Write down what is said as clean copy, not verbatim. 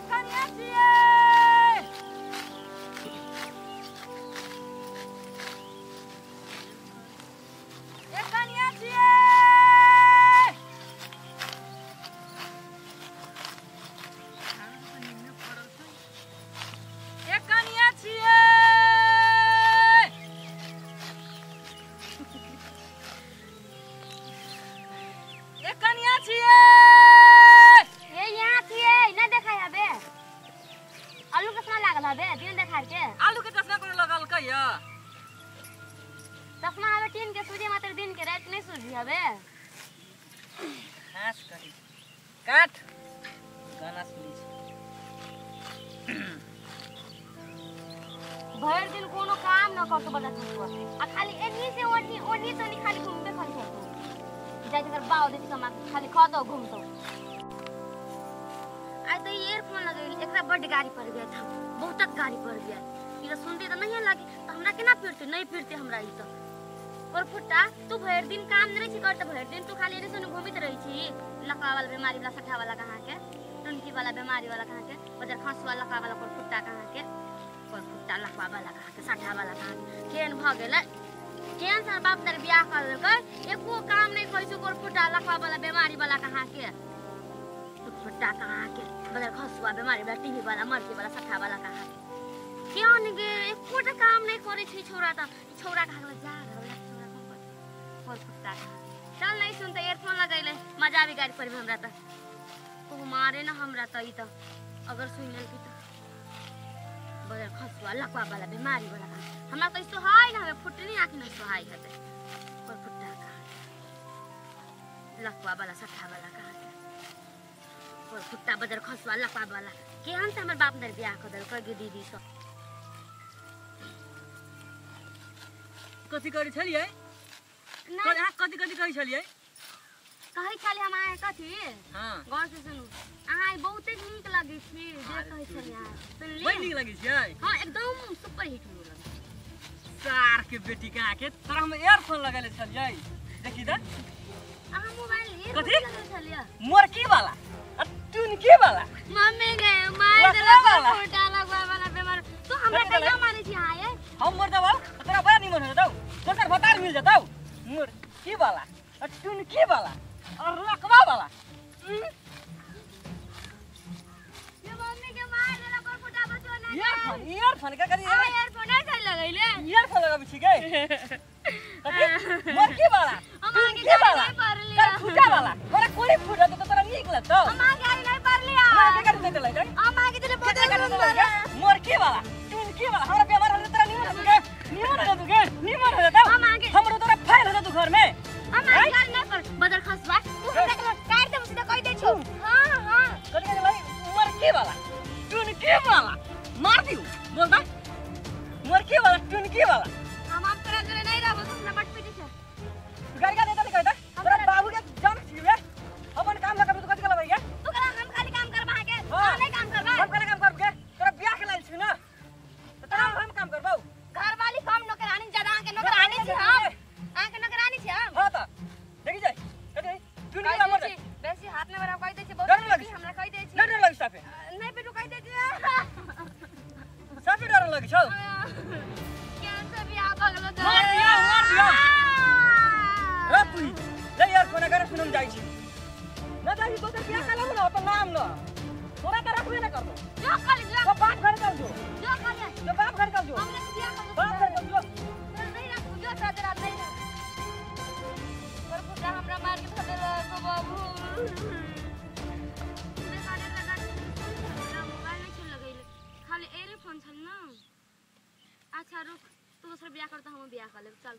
कनिया छियै ए कनिया छियै ए कनिया छियै ए कनिया छियै ए यहाँ छियै न देखाय हबे आलू के चश्मा लागल हबे दिन देखार के आलू के चश्मा कोनो लगलकै य चश्मा हबे टीन के सूझे मात्र दिन के रात नहीं सूझी हबे घास करी काट गाना सुनी छी भर दिन कोनो काम न करतो बड़ा छुआ आ खाली एनी से ओनी ओनी से ओनी खाली घूमबे खाली करतो जाय के बाव दे कमा खाली खातो घूमतो आइ त इयरफोन लगेली एकरा बड गाड़ी पड़ गया था बहुत गाड़ी पड़ गया ई त सुनते त नहीं लागे त हमरा केना फिरते नहीं फिरते हमरा ई त और फुट्टा तू भर दिन काम नहीं छी करत भर दिन तू खाली एने से घूमित रही छी लकवा वाला बीमारी वाला सठा वाला कहां के टुनकी वाला बीमारी वाला कहां के बजर खस वाला लकवा वाला और फुट्टा कहां के और फुट्टा लकवा वाला कहां के सठा वाला कहां के केन भ गेलै केन सर बाप दर बियाह कर लेलकै एको काम नहीं करै छै और फुट्टा लकवा वाला बीमारी वाला कहां के तो फुट्टा कहां के बजर खसुआ बीमारी वाला टीवी वाला मरकी वाला सठा वाला कहां के केन गे एकोटा काम नहीं करै छै छोरा त छोरा कहां के जा रहल छोरा कम कर और फुट्टा चल नहीं सुनते इयरफोन लगैले मजा भी गाड़ी पर में हमरा त ओ मारे ना हमरा त ई त अगर सुन लेलकै त बजर खसुआ लकवा वाला बीमारी वाला हमरा त सोहाय ना हवे फुटनी आँखि न सोहाय हते पर फुट्टा कहाँ लकवा वाला सठा वाला कहाँ पर फुट्टा बजर खसुआ लकवा वाला केहन से हमर बाप दर बियाह कर देलकै गे दीदी सब कथी करै छलियै ना अहाँ कथी कथी कहै छलियै कहै छलियै हम अहाँ कथी हां गौर से सुनू अहाँ बहुते नीक लगै छी जे कहै छलियै अहाँ सुनलियै बड़ नीक लगै छियै हां एकदम सुपर हिट हो लगै सार के बेटी के आके तोरा हम इयरफोन लगेले छलियै देखी त अहाँ मोबाइल कथी? लगेले छलियै मोरकी वाला आ टुनकी वाला मम्मी गे मार लकवा देलक वाला। फुटा लगवा वाला बीमार तो हमरा कथी कहिया मारै छी अहाँ ये हम मर जाबौ त तोरा बड़ा निमन हो जेतौ दोसर भतार मिल जेतौ मोरकी वाला आ टुनकी वाला और लकवा वाला ये मम्मी के मार देलक और फुटा बचो ना इयरफोन इयरफोन का करी अहाँ इयरफोन नहीं सही लगैले इयरफोन लगाबै छी गे कथी मोरकी वाला हम अहाँके टुनकी गाड़ी वाला नहीं पढ़लियै तर फुटा वाला तोरा कोई फुटा तो तोरा नीक लगतौ हम अहाँके गाड़ी नहीं पढ़लियै हमरा के गाड़ी देते लगै हम अहाँके दिले केकरा बहुत गाड़ी देते लगै मोरकी वाला टुनकी वाला हमरा बेमार होले तोरा निमन हो गे निमन हो जेतौ गे निमन हो जेतौ हम अहाँके हमरो तोरा फाइल हो जेतौ घर में हम अहाँके गाड़ी नहीं पढ़ बदर खसवा तू हमरा के काट दे सीधा कहि दै छौ हां हां कथी कथी भाई मोरकी वाला टुनकी वाला मार दिउ बोल बा मोरकी वाला टुनकी वाला हम आप तोरा जोरे नहीं रहबो तू हमरा बट पीटी छै गाड़ी का देता नहीं कहता तोरा बाबू के जान छी रे अपन काम लगा तू कथी करबै गे तू करा हम खाली काम करबा अहाँके हाँ। अहाँ नहीं काम करबा हम काला काम करब गे तोरा बियाह के लाइल छी ना त तोरा हम काम करबौ घर वाली कम नौकरानी ज्यादा अहाँके नौकरानी छी हम अहाँके नौकरानी छी हम हां त देखी जाय कथी टुनकी वाला मर बेसी बेसी हाथ में बड़ा कहि दै छी बहुत डर लगै बेसी हमरा कहि दै छी न डर लगै साफे नहीं बेटू कहि दै छी साफे डर लगै छौ केहन से बियाह भऽ गेलो तोरा? मार दिया मार दिया रे तू ले यार फोन करे सुनम जाइ छी न जाइ दोसर बियाह का ना अपन नाम न तोरा त रखबे न करबो जो कॉलेज जो तो बाप घर चल जो जो कॉलेज तो बाप घर चल जो हमने से बियाह कर बाप घर चल जो तोरा नहीं रखू जो तोरा तोरा नहीं रखू पर फुटा हमरा मार के धऽ देलक बाबू बेकारे लगा हमरा मोबाइल नहीं छल लगैले खाली एयरफोन छल ना अच्छा रुक तू दोसर बियाह कर त हम बियाह कर लेब चल।